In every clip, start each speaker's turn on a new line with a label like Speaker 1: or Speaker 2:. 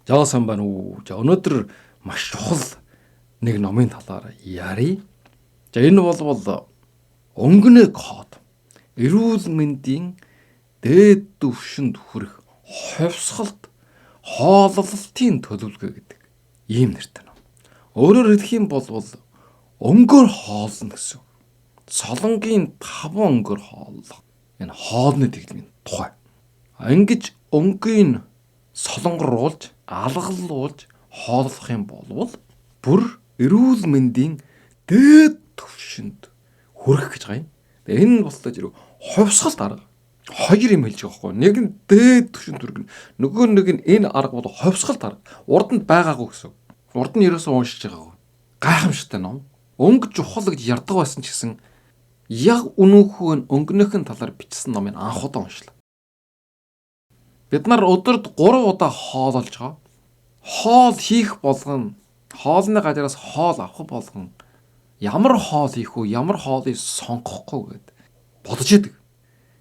Speaker 1: За сайн байна уу? За өнөөдөр маш чухал нэг номын талаар ярья. За энэ болвол өнгөний код. Эрүүл мэндийн дээд түвшинд хүрэх хувьсгалт хооллолтын төлөвлөгөө гэдэг ийм нэртэй ном. Өөрөөр хэлэх юм бол өнгөөр хоолно гэсэн. Солонгийн 5 өнгөөр хооллох. Энэ хоолны дэглэмийн тухай. Ингэж өнгийн солонгоруулж, алгалуулж хооллох юм болвол бүр эрүүл мэндийн дээд түвшинд хүрэх гэж байгаа юм. Тэгээ энэ нь боллоо зэрэг хувьсгалт арга. Хоёр юм хэлж байгаа байхгүй. Нэг нь дээд түвшинд хүргэн. Нөгөө нэг нь энэ арга бол хувьсгалт арга. Урд нь байгаагүй гэсэн. Урд нь ерөөсөө уншиж байгаагүй. Гайхамшигтай ном. Өнгө чухал гэж ярьдаг байсан ч гэсэн яг үнэнхүү нь өнгөнийх нь талаар бичсэн номыг анх удаа уншлаа. Бид нар өдөрт 3 удаа хоололж байгаа. Хоол хийх болгон, хоолны газараас хоол авах болгон ямар хоол хийх үү, ямар хоолыг сонгохгүй гэд бодож идэг.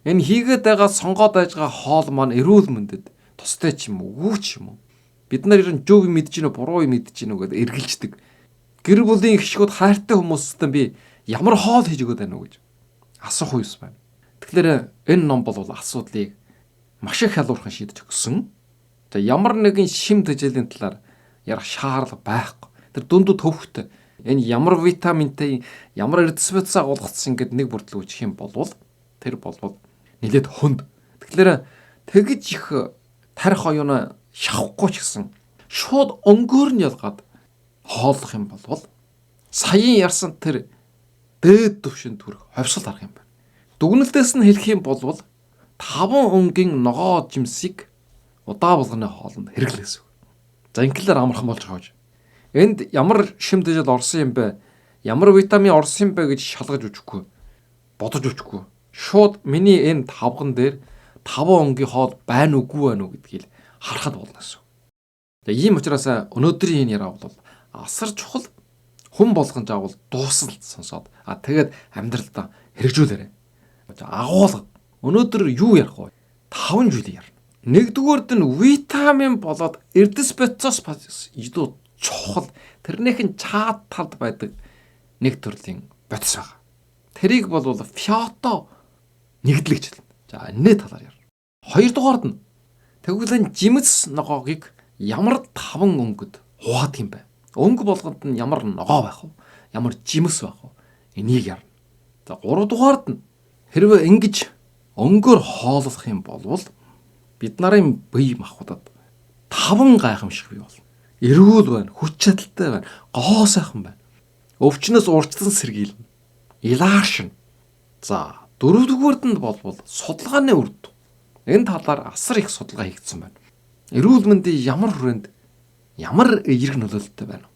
Speaker 1: Энэ хийгээд байгаа, сонгоод байж байгаа хоол маань эрүүл мэндэд тустай ч юм уу, үгүй ч юм уу. Бид нар ер нь зөв юм мэдэж гинөө, буруу юм мэдэж гинөө гэд эргэлждэг. Гэр бүлийн хишгүүд хайртай хүмүүстэй би ямар хоол хийж өгöd байна уу гэж асуух үес байна. Тэгэхээр энэ ном бол асуудлыг маш их хялуурхан шийдэж өгсөн. За ямар нэгэн шим тэжээлийн талаар ярих шаардлага байхгүй. Тэр дүндүү төвхтэй. Энэ ямар витаминтэй, ямар эрдэс бодис агуулгацсан гэд нэг бүртэл үчих юм болвол тэр болвол нэлээд хүнд. Тэгэхээр тэгж их тарих оюуна шавхгүй ч гэсэн шууд өнгөөр нь ялгаад хооллох юм болвол саяын ярьсан тэр дээд түвшинд хүрэх хувьсгал арга юм байна. Дүгнэлтээс нь хэлэх юм болвол 5 өнгийн ногоо жимсийг удаа болгоны хоолнд хэрэглэх гэсэн. За инглээр амархан болж байгаа гэж. Энд ямар шим дэжэл орсон юм бэ? Ямар витамин орсон юм бэ гэж шалгаж үжихгүй. Бодож үжихгүй. Шууд миний энэ тавган дээр 5 өнгийн хоол байна уугүй байна уу гэдгийг харахад болно гэсэн. За ийм учраас өнөөдрийн энэ яриа бол асар чухал, хүн болгон жаавал дуусал сонсоод а тэгээд амьдралдаа хэрэгжүүлээрэй. Агуулга. Өнөөдөр юу ярих вэ? 5 зүйлийг ярина. Нэгдүгээрд нь витамин болоод эрдэс бодисоос илүү чухал тэрнийх нь чаад талд байдаг нэг төрлийн бодис байгаа. Тэрийг бол фиото нэгдлэгч хэлнэ. За энэний талаар ярина. Хоёрдугаард нь тэгвэл жимс ногоогийг ямар 5 өнгөд хуваадаг юм бэ? Өнгө болгонд нь ямар ногоо байх вэ? Ямар жимс байх вэ? Энийг ярина. За гуравдугаард нь хэрвээ ингэж өнгөөр хооллох юм болвол бид нарын бие махбодод 5 гайхамшиг бий болно. Эрүүл байна, хүч чадалтай байна, гоо сайхан байна. Өвчнөөс урьдчилан сэргийлнэ. Илааршин. За дөрөвдүгээрд нь болвол судалгааны үр дүн. Энэ талаар асар их судалгаа хийгдсэн байна. Эрүүл мэндийн ямар хүрээнд ямар эерэг нөлөөлөлттэй байна вэ?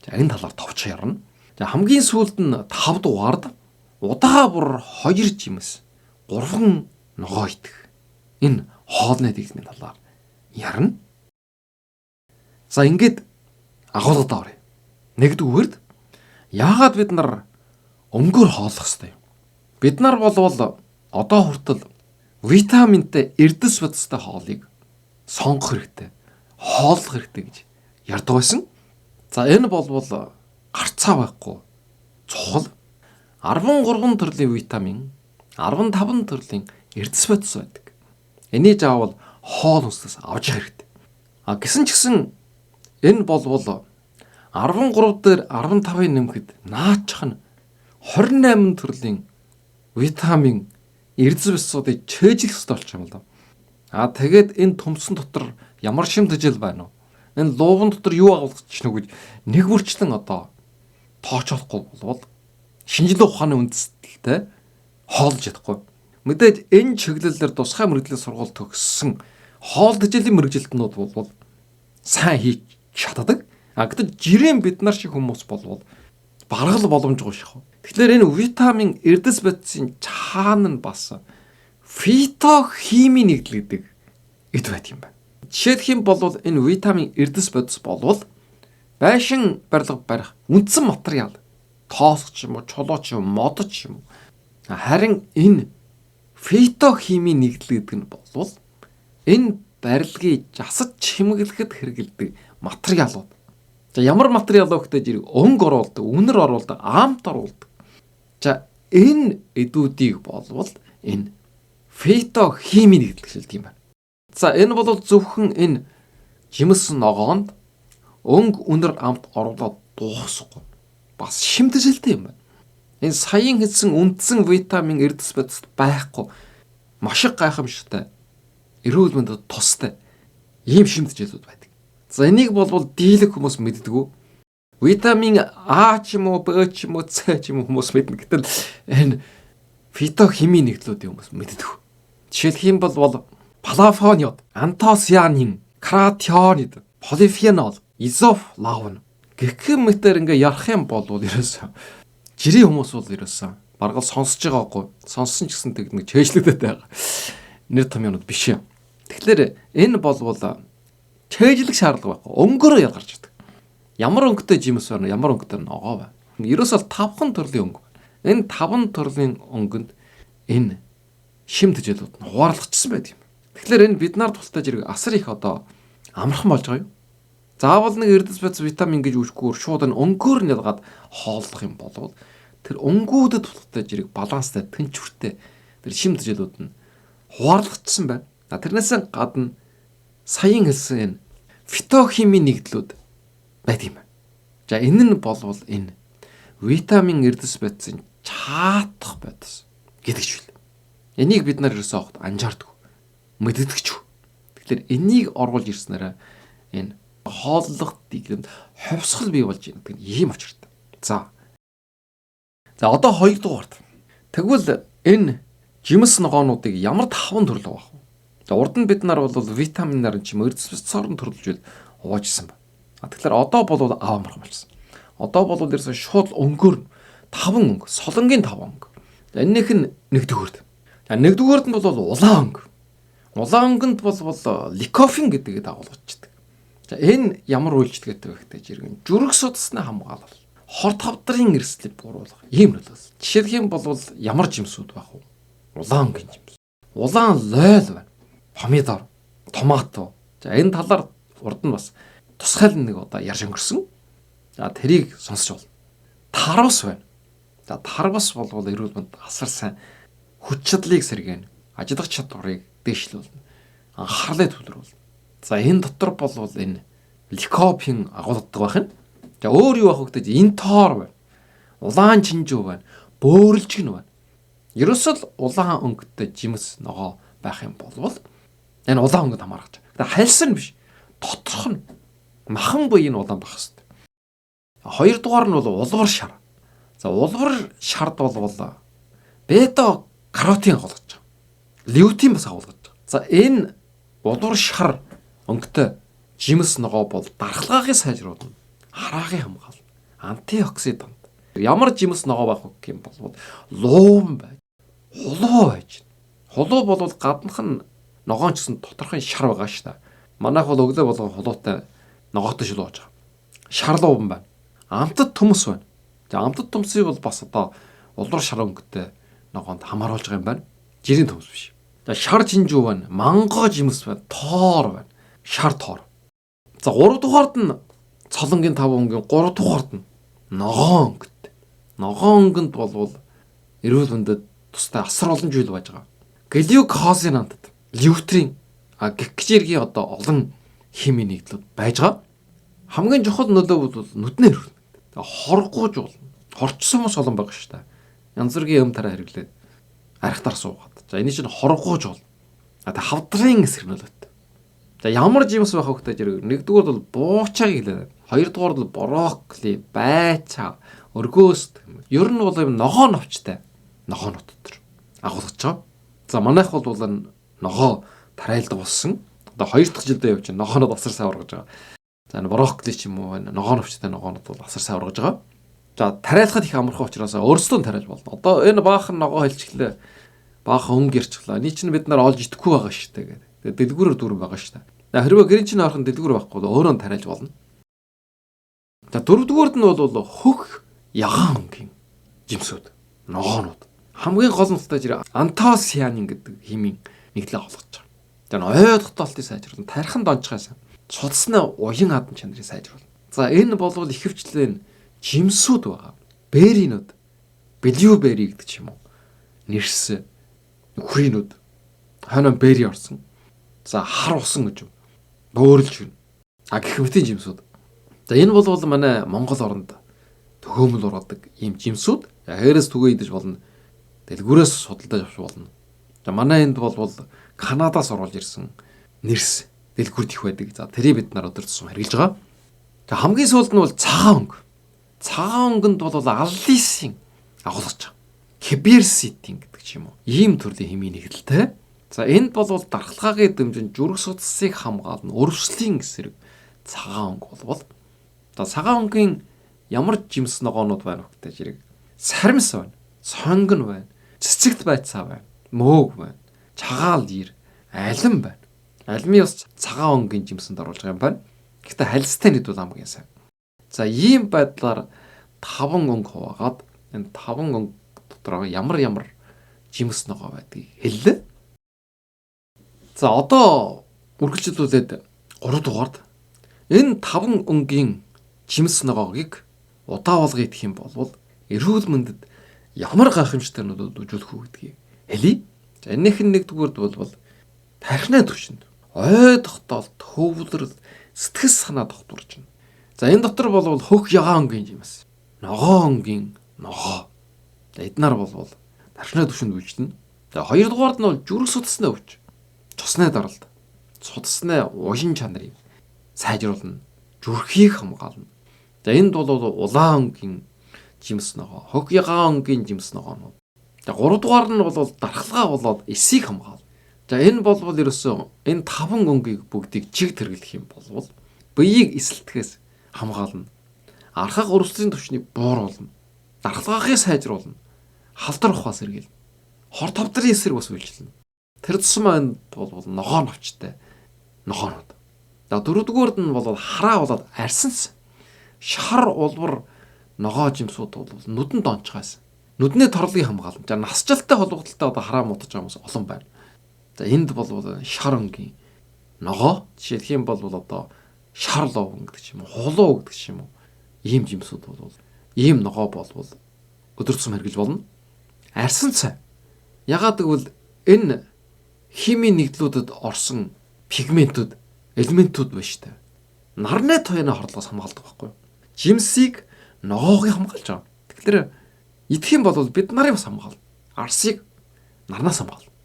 Speaker 1: За энэ талаар товч ярина. За хамгийн сүүлд нь 5 дугаард удаа бүр 2 жимс 3 ногоо идэх. Энэ хоолны дэглэмийн талаар ярина. За ингээд агуулгадаа оръё. Нэгдүгээрд яагаад бид нар өнгөөр хооллох ёстой юм? Бид нар болвол одоо хүртэл витаминтай эрдэс бодистой хоолыг сонгох хэрэгтэй, хооллох хэрэгтэй гэж ярьдаг байсан. За энэ болвол гарцаа байхгүй чухал. 13 төрлийн витамин, 15 төрлийн эрдэс бодис байдаг. Энийг заавал хоол хүнсээс авч явах хэрэгтэй. А гисэн ч гэсэн энэ болвол 13 дээр 15-ыг нэмэхэд наачих нь 28 төрлийн витамин, эрдэс бодисуудыг чэйжлэх хэрэгтэй болчих юм л да. А тэгээд энэ төмсөн дотор ямар шим тэжээл байна вэ? Энэ лууван дотор юу агуулгach нү гэж нэг бүрчлэн одоо тоочоолохгүй болвол шинжилгээ ухааны үндэслэлтэй хоолж чадахгүй. Мэдээж энэ чиглэлээр тусгай мэргэжлийн сургууль төгссөн хоол тэжээлийн мэргэжилтнүүд болвол сайн хийж чаддаг. А гэтэл жирийн бид нар шиг хүмүүс болвол баргал боломжгүй ших. Тэгэхээр энэ витамин, эрдэс бодисын чаана нь бас фитохими нэгдэл гэдэг эд байдаг юм байна. Жишээлх юм бол энэ витамин, эрдэс бодис болвол байшин барилга барих үндсэн материал, тоосч юм уу, чулуу ч юм уу, мод ч юм уу. Харин энэ фитохими нэгдэл гэдэг нь болвол энэ барилгыг жасаж чимэглэхэд хэрэглэдэг материалууд. За ямар материал вэ гэдэг зэрэг өнгө оруулдаг, үнэр оруулдаг, амт оруулдаг. За энэ эдүүдийг болвол энэ фитохими нэгдэл гэж хэлдэг юм байна. За энэ бол зөвхөн энэ жимс ногоонд өнгө үнэр амт оруулаад дуусахгүй. Бас шимтгэлтэй юм байна. Энэ саяын хэлсэн үндсэн витамин эрдэс бодис байхгүй маш их гайхамшигтай эрүүл мэндэд тустай ийм шимтгэлүүд байдаг. За энийг болвол дийлэх хүмүүс мэддэггүй. Витамин А ч юм уу, Б ч юм уу, С ч юм уу хүмүүс мэднэ. Гэтэл энэ фитохими нэгдлүүдийн хүмүүс мэддэг. Жишээлх юм бол плафониод, антосианин, каротиноид, полифенол, изофлавон гэх мэтэр ингээ ярах юм бол ерөөсөө жирийн хүмүүс бол ерөөсөө бараг л сонсож байгаагүй. Сонссон ч гэсэн тэг нэг чэйжлэгдээд байгаа. Нэр томьёонууд биш юм. Тэгэхээр энэ болвол чэйжлэх шаардлага байхгүй. Өнгөөрөө ялгарч байдаг. Ямар өнгөтэй жимс байна, ямар өнгөтэй ногоо байна. Ерөөсөө тавхан төрлийн өнгө байна. Энэ таван төрлийн өнгөнд энэ шим тэжээлүүд нь хуваарлагдсан байдаг юм. Тэгэхээр энэ бид нар тултай зэрэг асар их одоо амархан болж байгаа юм. Заавал нэг эрдэс бодис витамин гэж үүшгүүр шууд энэ өнгөөр нь ялгаад хооллох юм болвол тэр өнгүүдэд тултай зэрэг баланстай тэнцвэртэй тэр шим тэжээлүүд нь хуваарлагдсан байна. Тэрнээс гадна саяын хэлсэн энэ фитохимийн нэгдлүүд байдаг юм байна. За энэ нь болвол энэ витамин эрдэс бодисын чаатах бодис гэдэг зүйл. Энийг бид нар ерөөсөө огт анжаардаг. Мэддэг ч. Тэгэхээр энийг оруулж ирснээрээ энэ хооллох дийлэмд ховсгол бий болж байна гэдэг нь ийм учиртай. За. За одоо хоёрдугаарт. Тэгвэл энэ жимс ногоонуудыг ямар таван төрөл авах вэ? За урд нь бид нар бол витаминаар ч юм эрдэс бодисоор нь төрөлж хуваажсэн байна. Тэгэхээр одоо бол аавмархан болчихсон. Одоо бол ерөөсөө шууд өнгөөр таван өнгө, солонгийн таван өнгө. За энэнийх нь нэгдүгээрт. За нэгдүгээрт нь бол улаан өнгө. Улаан өнгөнд бол ликофин гэдгийг дагуулчихдаг. За энэ ямар үйлчлэгээтэй вэ гэдэг жиргэн зүрх судасны хамгаалал, хорт хавдрын эрсдлийг бууруулах ийм нөлөөлөл. Жишээлх юм бол ямар жимсүүд байх вэ? Улаан өнгөний жимс. Улаан лойл байна. Помидор, томато. За энэ талаар урд нь бас тусгайлан нэг удаа ярьж өнгөрсөн. За тэрийг сонсч бол. Тарвас байна. За тарвас болвол эрүүл мэнд асар сайн хүч чадлыг сэргээнэ. Ажиллах чадварыг дээшлүүлнэ. Анхаарлыг төвлөрүүлнэ. За энэ дотор болвол энэ ликопин агуулгадаг байх нь. За өөр юу байх вэ гэдэг интоор байна. Улаан чинжүү байна. Бөөрөлжгөн байна. Ерөөсөө л улаан өнгөтэй жимс ногоо байх юм болвол энэ улаан өнгөд хамаарах. Тэгээ хальсан биш. Доторх нь махан буян улаан байх хэрэгтэй. Хоёрдугаар нь бол улвар шар. За улвар шард болвол бета каротин агуулгаж байгаа. Лютин бас агуулгаж байгаа. За энэ улвар шар өнгөтэй жимс ногоо бол дархлаагийг сайжруулна. Хараагийн хамгаална. Антиоксидант. Ямар жимс ногоо байх вэ гэх юм бол лууван байж, хулуу байж. Хулуу бол гаднах нь ногоон ч гэсэн доторхын шар байгаа шүү дээ. Манайх бол өглөө болгон хулуутай ногоотой шил ууж байгаа. Шар лууван байна. Амтд төмс байна. За амтд төмсийг бол бас одоо улвар шар өнгөтэй ногоонд хамааруулж байгаа юм байна. Жирийн төмс биш. За шар жинжүү байна, манго жимс байна, тоор байна. Шар тоор. За 3 дугаард нь цолонгийн 5 өнгийн 3 дугаард нь ногоон өнгөтэй. Ногоон өнгөнд болвол эрүүл мэндэд тустай асар олон зүйл байж байгаа. Глюкозын амтд, лютрин, гэгчэргийн одоо олон химийн нэгдлүүд байж байгаа. Хамгийн чухал нөлөө бол нүднээр хүрнэ. Хоргууж болно. Хорчсон хүмүүс олон байгаа шүү дээ. Янз бүрийн юм тараа хэрэглээд архитаар суугаад. За энэ чинь хоргууж болно. А тэг хавдрын эсрэг нөлөөтэй. За ямар жимс байх вэ гэдэг нэгдүгээр бол буучааг хэлээд. Хоёрдугаар бол брокколи, байцаа, өргөөст. Ер нь бол юм ногоо новчтой. Ногоонууд дотор агуулгаж байгаа. За манайх бол ногоо тарайлдаг болсон. Одоо хоёр дахь жилдээ явж байна. Ногоонод асар сайн ургаж байгаа. За энэ брокколи ч юм уу ногоо новчтой ногоонод бол асар сайн ургаж байгаа. За тариалахад их амархан учраас өөрсдөө тариалж болно. Одоо энэ баахан ногоо хэлчихлээ. Баахан өнгө ярьчихлаа. Эний чинь бид нар олж идэхгүй байгаа шүү дээ гэдэг. Тэгээ дэлгүүрээр дүүрэн байгаа шүү дээ. За хэрвээ гэрийн чинь орхон дэлгүүр байхгүй бол өөрөө тариалж болно. За дөрөвдүгээрт нь бол хөх ягаан өнгийн жимсүүд, ногоонууд. Хамгийн гол нь тултаж антосианин гэдэг химийн нэгдлээ олгож байгаа. За ой тогтоолтыг сайжруулна. Тархинд онцгой судасны уян хатан чанарыг сайжруулна. За энэ болвол ихэвчлэн жимсүүд байгаа. Беринүүд, блюбери гэдэг ч юм уу. Нэрс хүрийнүүд. Хойноо бери орсон. За хар усан гэж бөөрөлж байна. А гэх мэтийн жимсүүд. За энэ бол манай Монгол оронд төхөөмөл ургадаг ийм жимсүүд. Хээрээс түгээ идэж болно. Дэлгүүрээс судалдаж авч болно. За манай энд бол Канадаас оруулж ирсэн нэрс дэлгүүрт их байдаг. За тэрийг бид нар өдөр тутам хэрэглэж байгаа. За хамгийн сүүлд нь бол цагаан өнгө. Цагаан өнгөнд бол аллисын агуулгаж байгаа. Киберситин гэдэг ч юм уу. Ийм төрлийн химийн нэгдэлтэй. За энд бол дархлаагийн дэмжин зүрх судасыг хамгаална. Өрөвслийн эсрэг цагаан өнгө болвол за цагаан өнгийн ямар жимс ногоонууд байна вэ гэдэг зэрэг саримс байна, сонгон байна, цэцэгт байцаа байна, мөөг байна, чагаал ир, алим байна. Алимын ус цагаан өнгийн жимсэнд оруулж байгаа юм байна. Гэхдээ халистай нийтвэл хамгийн сайн. За ийм байдлаар 5 өнгө хуваагаад энэ 5 өнгө дотор ямар ямар жимс ногоо байдгийг хэллээ. За одоо үргэлжлүүлээд 3 дугаард энэ 5 өнгийн жимс ногоогийг удаа болго идэх юм бол эрүүл мэндэд ямар гайхамшигтай нөлөө үзүүлэх үү гэдгийг хэлье. За энэнийх нь нэгдүгээрд бол тархины түвшинд ой тогтоол, төвлөрөл, сэтгэл санаа тогтворж байна. За энэ дотор бол хөх ягаан өнгийн жимс, ногоо өнгийн ногоо. За эднэр бол тархины түвшинд үйлчлэнэ. За хоёрдугаард нь бол зүрх судасны өвч, цусны даралт, судасны уян чанарыг сайжруулна, зүрхийг хамгаална. За энд бол улаан өнгийн жимс ногоо, хөх ягаан өнгийн жимс ногоонууд. За гуравдугаар нь бол дархлаа болоод эсийг хамгаална. За энэ бол ерөөсөө энэ 5 өнгийг бүгдийг чиг тэргэлэх юм бол биеийг эсэлтгэхээс хамгаална. Архаг өрөвслийн түвшнийг бууруулна. Дархлаагаа сайжруулна. Халдвар ухаас сэргийлнэ. Хор тавдрын эсрэг бас үйлчилнэ. Тэр тусмаа энд бол ногоон навчтай ногоонууд. За дөрөвдүгээрд нь бол хараа болоод арсанс шар улбар ногоо жимсүүд бол нүдэнд онцгойсон. Нүдний торлогийг хамгаална. За насжилттай холбогдлолтой одоо хараа муудаж байгаа хүмүүс олон байна. За энд бол шар өнгийн ногоо, жишээлх юм бол одоо шар ловн гэдэг ч юм уу, хулуу гэдэг ч юм уу. Ийм жимсүүд бол ийм ногоо болвол өдөр тутам хэрэглэж болно. Арсан цай. Ягаад гэвэл энэ химийн нэгдлүүдэд орсон пигментүүд, элементүүд байна шүү дээ. Нарны туяаны хорлогоос хамгаалдаг байхгүй юу? Жимсийг ногоогыг хамгаалж байгаа. Тэгэхээр идэх юм бол бид нарыг бас хамгаална. Арсыг нарнаас хамгаална.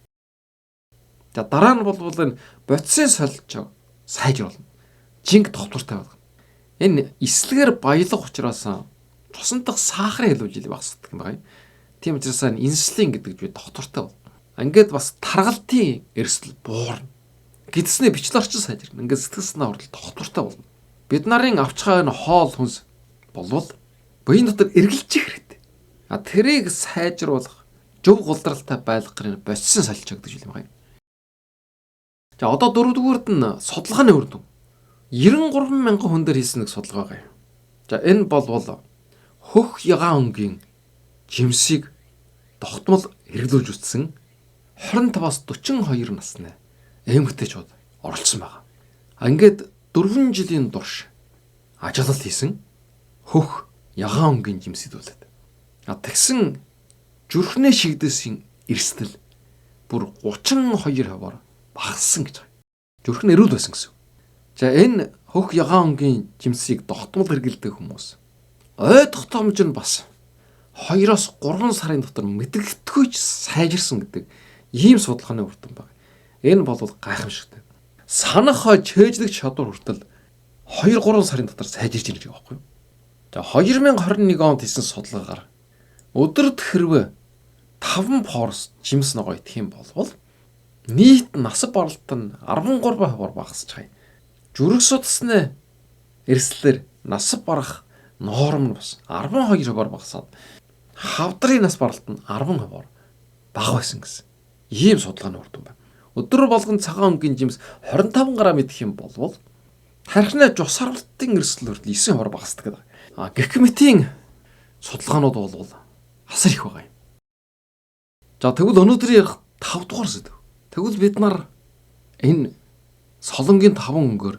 Speaker 1: За дараа нь бол энэ бодисын солилцоог сайжруулна. Жинг тогтвортой болгоно. Энэ эслэгээр баялаг учраас цусан дахь сахарын хэлүүлжил багасдаг юм байна. Тийм учраас энэ инсулин гэдэг зүйл тогтвортой болно. Ингээд бас таргалтын эрсдэл буурна. Гэдснээ бичлэл орчин сайжирна. Ингээд сэтгэл санаа хүртэл тогтвортой болно. Бид нарын авч байгаа энэ хоол хүнс болвол буян дотор эргэлжих хэрэгтэй. А тэрийг сайжруулах зөв гулдралтай байлгах бодисын солилцоо гэдэг зүйл юм байна. За одоо дөрөвдүгээрт нь судалгааны үр дүн. 93 мянган хүн дээр хийсэн нэг судалгаа байгаа юм. За энэ болвол хөх ягаан өнгийн жимсийг тогтмол хэрэглүүлж үзсэн 25-аас 42 насны эмэгтэйчүүд оролцсон байгаа. Ингээд 4 жилийн турш ажиллалт хийсэн хөх ягаан өнгийн жимс идүүлээд. А тэгсэн зүрхний шигдээсийн эрсдэл бүр 32% багассан гэж байгаа. Зүрх нь эрүүл байсан гэсэн. За энэ хөх ягаан өнгийн жимсийг тогтмол хэрэглэдэг хүмүүс ой тогтоомж нь бас 2-оос 3 сарын дотор мэдрэгдэхүйч сайжирсан гэдэг ийм судалгааны үр дүн байна. Энэ бол гайхамшигтай. Санах хой чэйжлэх чадвар хүртэл 2-3 сарын дотор сайжирч ирж байгаа байхгүй юу? За 2021 онд хийсэн судалгаагаар өдөрт хэрвээ 5 порс жимс ногоо идэх юм бол нийт нас баралт нь 13% багасч байгаа юм. Зүрх судасны эрсдлэр нас барах норм нь бас 12% багасаад хавдрын нас баралт нь 10% бага байсан гэсэн. Ийм судалгааны үр дүн байна. Өдөр болгон цагаан өнгийн жимс 25 г идэх юм бол тархины жус сарвалтын эрсдэл хүртэл 9% багасдаг гэдэг. А гэх мэтийн судалгаанууд бол асар их байгаа юм. За тэгвэл өнөөдөр ярих 5 дугаар сэдэв. Тэгвэл бид нар Энэ солонгийн 5 өнгөөр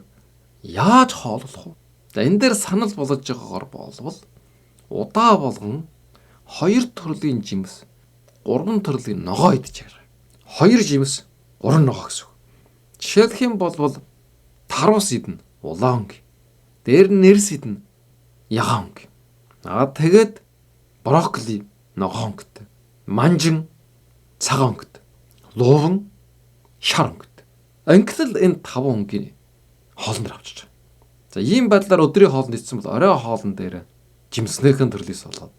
Speaker 1: яаж хооллох вэ? За энэ дээр санал болгож байгаагаар болвол удаа болгон 2 төрлийн жимс, 3 төрлийн ногоо идэж байгаа. 2 жимс, 3 ногоо гэсэн үг. Жишээлх юм бол тарвас идэнэ, улаан өнгө. Дээр нь нэрс идэнэ, ягаан өнгө. Аа тэгээд брокколи ногоон өнгөтэй. Манжин цагаан өнгөтэй. Лууван шар өнгөтэй. Ангилал энэ 5 өнгийн хоолн дээр авчиж байгаа. За ийм байдлаар өдрийн хоолнд идсэн бол орой хоолн дээр жимснийхэн төрлөөс болоод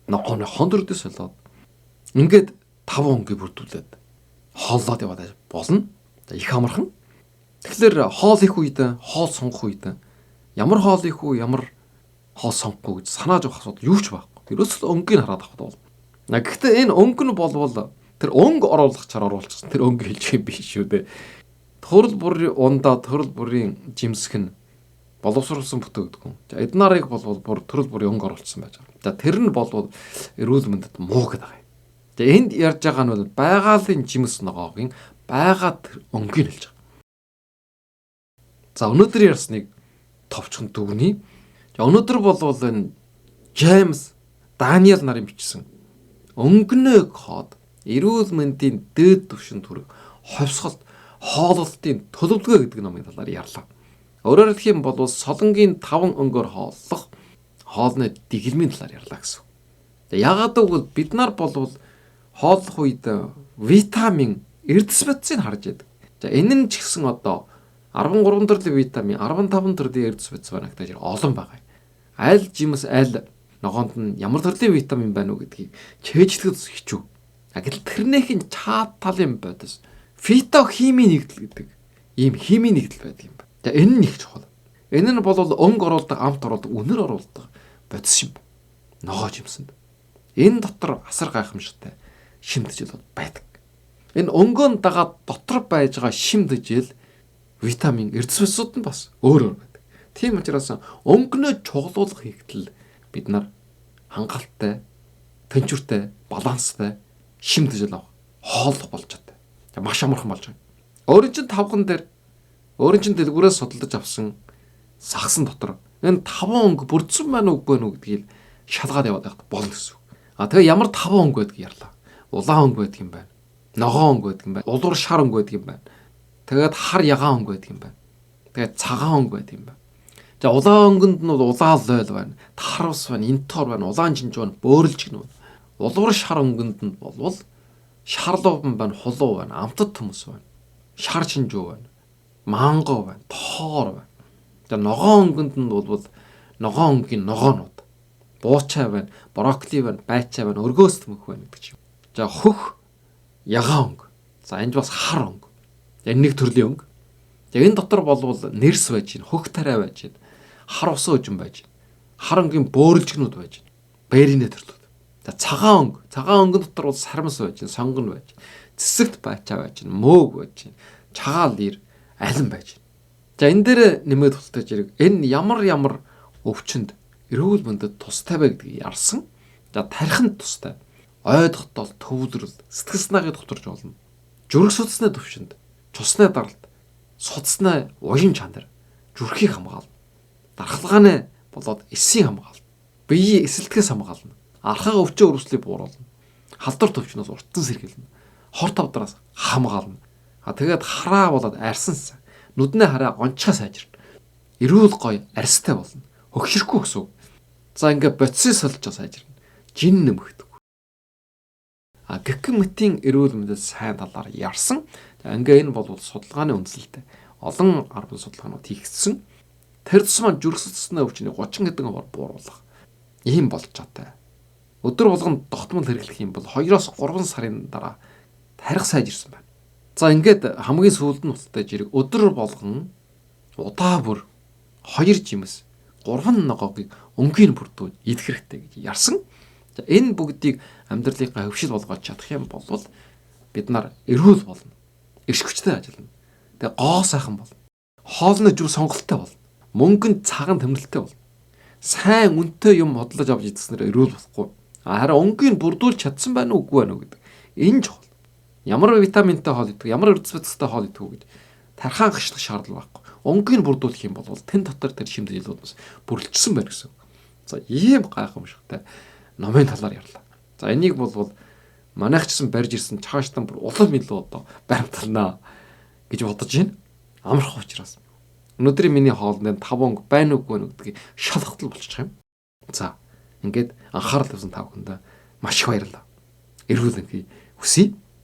Speaker 1: ногооны хон төрлөөс болоод ингээд 5 өнгийг бүрдүүлээд хооллоод яваад болно. За их амархан. Тэгэхээр хоол их үед, хоол сонгох үед ямар хоол их үү, ямар хоол сонгохгүй гэж санаа зовох асуудал юу ч байхгүй. Ерөөсөө өнгийг хараад авах бол. Гэхдээ энэ өнгө нь болвол тэр өнгө оруулах чар оруулчихсан тэр өнгө хэлж юм биш шүү дээ. Төрөл бүрийн ундаа, төрөл бүрийн жимсэх нь боловсруулсан бүтээгдэхүүн. За эд нарыг болвол бүр төрөл бүрийн өнгө оруулсан байж байгаа. За тэр нь болвол эрүүл мэндэд муу гэдэг байгаа юм. За энд ярьж байгаа нь бол байгалийн жимс ногоогийн байгаа тэр өнгийг хэлж байгаа. За өнөөдөр ярьсныг товчхон дүгнэе. За өнөөдөр болвол энэ Джеймс Даниэл нарын бичсэн өнгөнөө код эрүүл мэндийн дээд түвшинд хүрэх ховсголт хооллолтын төлөвлөгөө гэдэг номын талаар ярьлаа. Өөрөөр хэлэх юм бол солонгийн 5 өнгөөр хооллох хоолны дэглэмийн талаар ярьлаа гэсэн. Яагаад гэвэл бид нар болвол хооллох үед витамин, эрдэс бодисыг харж яадаг. За энэ нь ч гэсэн одоо 13 төрлийн витамин, 15 төрлийн эрдэс бодис байна гэдэг олон байгаа. Аль жимс аль ногоонд нь ямар төрлийн витамин байна уу гэдгийг чэйжлэхэд хичүү. Гэтэл тэрнийх нь чаад талын бодис фитохимийн нэгдэл гэдэг ийм химийн нэгдэл байдаг юм байна. За энэ нь их чухал. Энэ нь бол өнгө оруулдаг, амт оруулдаг, үнэр оруулдаг бодис юм. Ногоо жимсэнд. Энэ дотор асар гайхамшигтай шимтгэл байдаг. Энэ өнгөн дагаад дотор байж байгаа шимтгэл витамин, эрдэс бодисууд нь бас өөр өөр байдаг. Тийм учраас өнгөнөө чуглуулах хийгтэл бид нар хангалттай, тэнцвэртэй, баланстай шимтгэл авах, хооллох болж чаддаг. Маш амархан болж байгаа. Өөрийн чинь тавхан дээр өөрийн чинь дэлгүүрээс судалдаж авсан сагсан дотор энэ 5 өнгө бүрдсэн байна уугүй байна уу гэдгийг шалгаад яваад байхад болно гэсэн үг. А тэгээ ямар 5 өнгө байдгийг ярьлаа. Улаан өнгө байдаг юм байна. Ногоон өнгө байдаг юм байна. Улуур шар өнгө байдаг юм байна. Тэгээд хар ягаан өнгө байдаг юм байна. Тэгээд цагаан өнгө байдаг юм байна. За улаан өнгөнд нь бол улаан лойл байна. Тарвас байна, интоор байна, улаан чинж байна, бөөрөлж гэнэ байна. Улуур шар өнгөнд нь болвол шарлууван байна, хулуу байна, амтат төмөс байна. Шар чинжүү байна. Манго байна, тоор байна. За ногоон өнгөнд нь бол ногоон өнгийн ногоонууд. Буучай байна, брокколи байна, байчай байна, өргөөс төмөх байна гэдэг чинь. За хөх ягаан өнгө. За энд бас хар өнгө. Энэ нэг төрлийн өнгө. За энэ дотор болвол нэрс байж байна, хөх тариа байж байна, хар усан өжин байж байна. Хар өнгийн бөөрөлжгнүүд байж байна. Бэринэ төрлүүд. За цагаан өнгө. Цагаан өнгөн дотор бол сармас байж байна, сонгон байж байна. Цэсэгт байчаа байж байна, мөөг байж байна. Чагаал ир алин байж байна. За энэ дээр нэмээд тултаж ирэг. Энэ ямар ямар өвчнөд эрүүл мэндэд тустай бай гэдгийг ярьсан. За тархинд тустай. Ойдохтол, төвлөрөл, сэтгэл санаагийг докторж болно. Зүрх судасны төвшөнд, цусны даралт, судасны уян чанар, зүрхийг хамгаална. Дархлагааны болоод эсийн хамгаална. Биеийн эсэлтгэс хамгаална. Архаг өвчин өрөвслийг бууруулна. Халдвар төвчнөөс уртсан сэргийлнэ. Хор тавдраас хамгаална. А тэгээд хараа болоод арьсан нүдний хараа гончхаа сайжирна. Эрүүл гоё арьстай болно. Хөгшөрөхгүй гэсэн үг. За ингээ бодисын солилцоо сайжирна. Жин нэмэгдэх. А гэх мэтийн эрүүл мэндэд сайн талаар ярьсан. Ингээ энэ бол судалгааны үндэслэлтэй олон арван судалгаанууд хийгдсэн. Тэр тусмаа зүрх судасны өвчнийг 30 хэдэн хувиар бууруулах ийм болж чадтай. Өдөр болгон тогтмол хэрэглэх юм бол 2-оос 3 сарын дараа тарих сайжирсан байна. За ингээд хамгийн сүүлд нь уттай жирэг өдөр болгон удаа бүр 2 жимс 3 ногоогийг өнгийн бүрдүүл идэх хэрэгтэй гэж ярьсан. За энэ бүгдийг амьдралынхаа хөвшил болгож чадах юм бол бид нар эрүүл болно. Эрш хүчтэй ажиллана. Тэгээ гоо сайхан болно. Хоолны зүр сонголттой болно. Мөнгөнд цагаан тэмдэглэлтэй болно. Сайн үнэтэй юм бодлож авч идснээр эрүүл болохгүй. Харин өнгийг бүрдүүлж чадсан байна уу үгүй байна уу гэдэг. Энэ чухал. Ямар витаминтай хоол идэх, ямар эрдэс бодистой хоол идэх үү гэж Тархаан гიშлах шаардлага байхгүй. Өнгийг бүрдүүлэх юм бол тэн дотор тэр шим зээлүүд бас бүрэлдсэн байна гэсэн. За, ийм гайхамшигтай номын талаар ярьлаа. За, энийг бол манайх ч гэсэн барьж ирсэн, чааштай бүр улам илүү одоо баримталнаа гэж бодож байна. Амархан учраас. Өнөөдрийн миний хоолнд 5 өнг байна уугүй гэдгийг шалгалтал болчих юм. За, ингээд анхаарал тавьсан та бүхэндээ маш их баярлалаа. Эрүүл мэндийг хүсье.